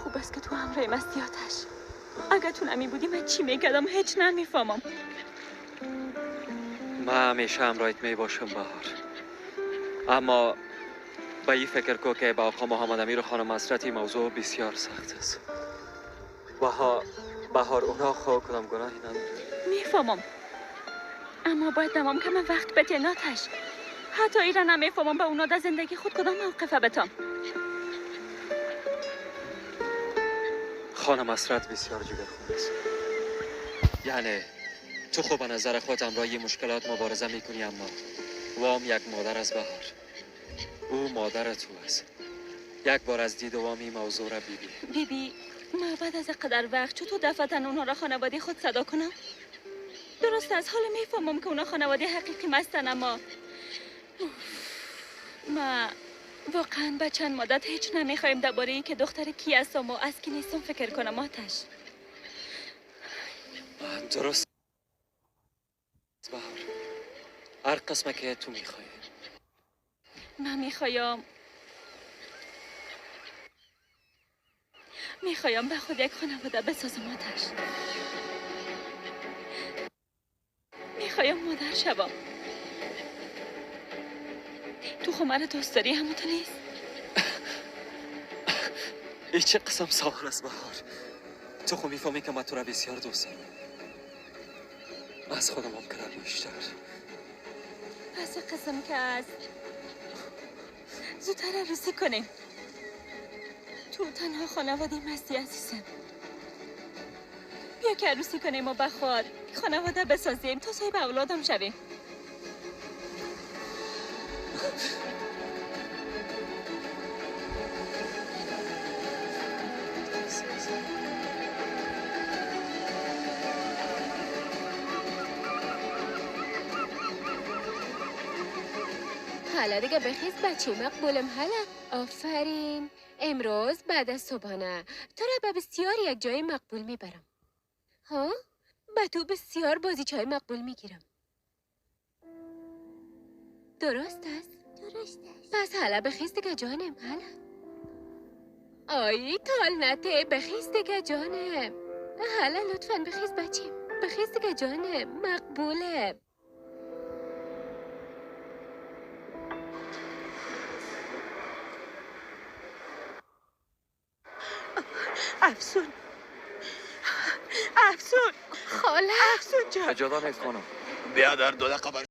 خوب است که تو همراه مستی آتش. اگه تو نمی بودی من چی میکردم؟ هیچ نمیفهمم. من همیشه همراهت می باشم بهار، اما به این فکر کو که با آقا محمد امیر و خانم حسرت این موضوع بسیار سخت است. بهار اونا خواه کدام گناهی نداره. میفهمم، اما باید تمام که من وقت بده ناتش. حتی ایران نمیفهمم به اونا در زندگی خود کدام موقفه بتام. خانم حسرت بسیار جگرخون است. یعنی تو خوب به نظر خود همراه مشکلات مبارزه میکنی، اما وام یک مادر از بهار، او مادر تو است. یک بار از دید وام این موضوع را بیبی. بیبی ما بعد از قدر وقت چطور دفعتا اونها را خانواده خود صدا کنم؟ درست از حال میفهمم که اونا خانواده حقیقی مستن، اما ما واقعا به چند مدت هیچ نمیخوایم درباره این که دختر کی هستم و از کی نیستم فکر کنم آتش. درست بهار، هر قسمه که تو میخوای. من میخوایم به خود یک خانواده بسازم آتش. میخوایم مادر شوم. تو خب مرا دوست داری، همون تو نیست؟ ای چه قسم سوال است بهار. تو خب میفهمی که من تو را بسیار دوست دارم، از خودم هم کردم بیشتر. پس قسم که از زودتر عروسی کنیم. تو تنها خانواده مستی عزیزم. بیا که عروسی کنیم و بخواد خانواده بسازیم تا صاحب اولادم شویم. حالا دیگه بخیز بچه مقبولم. حالا آفرین. امروز بعد از صبحانه تو را به بسیار یک جای مقبول میبرم. ها؟ به تو بسیار بازی چای مقبول میگیرم. درست است؟ درست است. پس حالا بخیز دیگه جانم. حالا آی تال نته، بخیز دیگه جانم. حالا لطفا بخیز بچیم، بخیز دیگه جانم مقبوله. افسون، افسون خاله، افسون جان. اجازه نیست خانم. بیا در 2 دقیقه.